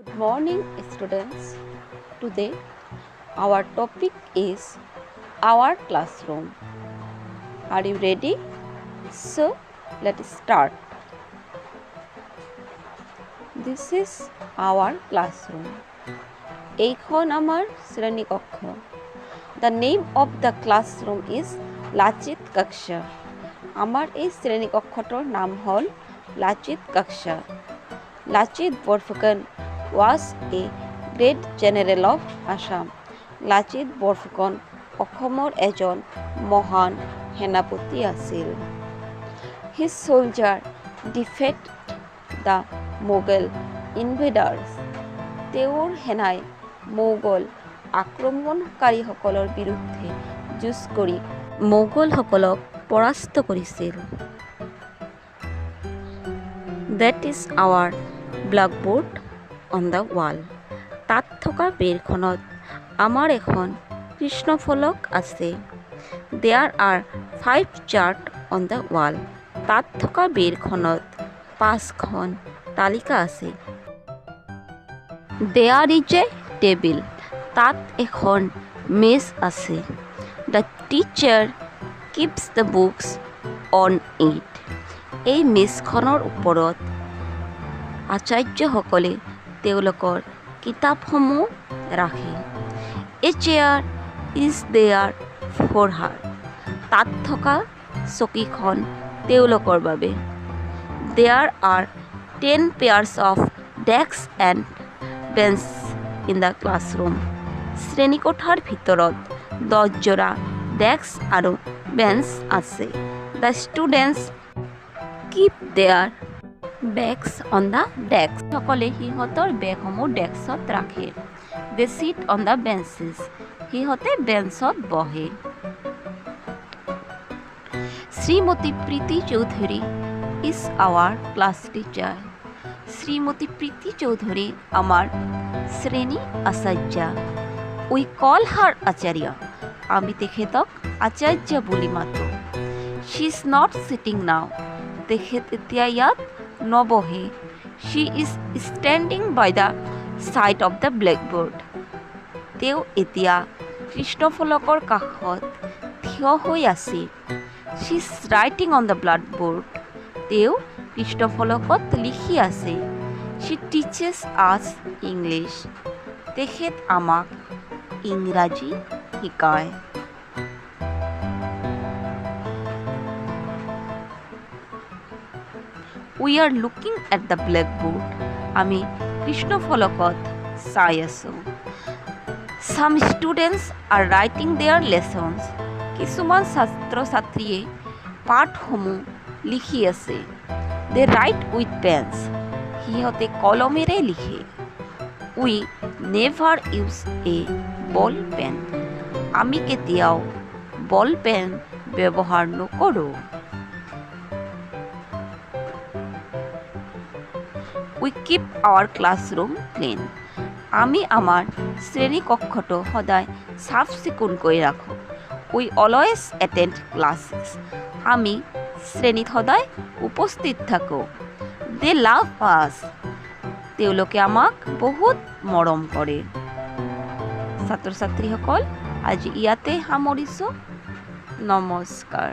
Good morning, students. Today our topic is our classroom. Are you ready? So let us start. This is our classroom. এইখন আমাৰ শ্ৰেণীকক্ষ। The name of the classroom is Lachit Kaksha. আমাৰ এই শ্ৰেণীকক্ষটোৰ নাম হ'ল লাচিত কক্ষ। Lachit Borphukan was a great general of Assam. Lachit Borphukan অসমৰ এজন মহান সেনাপতি আছিল। His soldier defeated the Mughal invaders. তেওঁৰ সেনাই মোগল আক্ৰমণকাৰীসকলৰ বিৰুদ্ধে যুঁজ কৰি মোগলসকলক পৰাস্ত কৰিছিল। That is our blackboard on the wall. তাত থকা বেৰখনত আমাৰ এখন কৃষ্ণফলক আছে। There are 5 chart on the wall. তাত থকা বেৰখনত 5খন তালিকা আছে। There is a table. তাত এখন মেজ আছে। The teacher keeps the books on it. এই মেজখনৰ ওপৰত আচাৰ্যসকলে তেওঁলোকৰ কিতাপসমূহ ৰাখে। A chair is there for her. তাত থকা চকীখন তেওঁলোকৰ বাবে। There are 10 pairs of desks and benches in the classroom. শ্ৰেণীকোঠাৰ ভিতৰত 10 যোৰা ডেস্ক আৰু বেঞ্চ আছে। The students keep their bags on the desk. সকলে সিহঁতৰ বেগসমূহ ডেস্কত ৰাখে। They sit on the benches. সিহঁতে বেঞ্চত বহে। Shrimati Preeti Choudhury is our class teacher. Shrimati Preeti Choudhury আমাৰ শ্ৰেণী আচাৰ্যা। We call her Acharya. আমি তেখেতক আচাৰ্য বুলি মাতো। She is not sitting now. তেখেত এতিয়া ইয়াত নবহে। She is standing by the side of the blackboard. তেওঁ এতিয়া কৃষ্ণফলকৰ কাষত থিয় হৈ আছে। She is writing on the blackboard. তেওঁ কৃষ্ণফলকত লিখি আছে। She teaches us English. তেখেত আমাক ইংৰাজী শিকায়। We are looking at the blackboard. আমি কৃষ্ণফলকত চাই আছোঁ। Some students are writing their lessons. কিছুমান ছাত্ৰ ছাত্ৰীয়ে পাঠসমূহ লিখি আছে। They write with pens. সিহঁতে কলমেৰে লিখে। We never use a ball pen. আমি কেতিয়াও বল পেন ব্যৱহাৰ নকৰোঁ। We keep our classroom clean. আমি আমাৰ শ্ৰেণীকক্ষটো সদায় চাফ চিকুণকৈ ৰাখোঁ। We always attend classes. আমি শ্ৰেণীত সদায় উপস্থিত থাকোঁ। They love us. তেওঁলোকে আমাক বহুত মৰম কৰে। ছাত্ৰ ছাত্ৰীসকল, আজি ইয়াতে সামৰিছোঁ। নমস্কাৰ।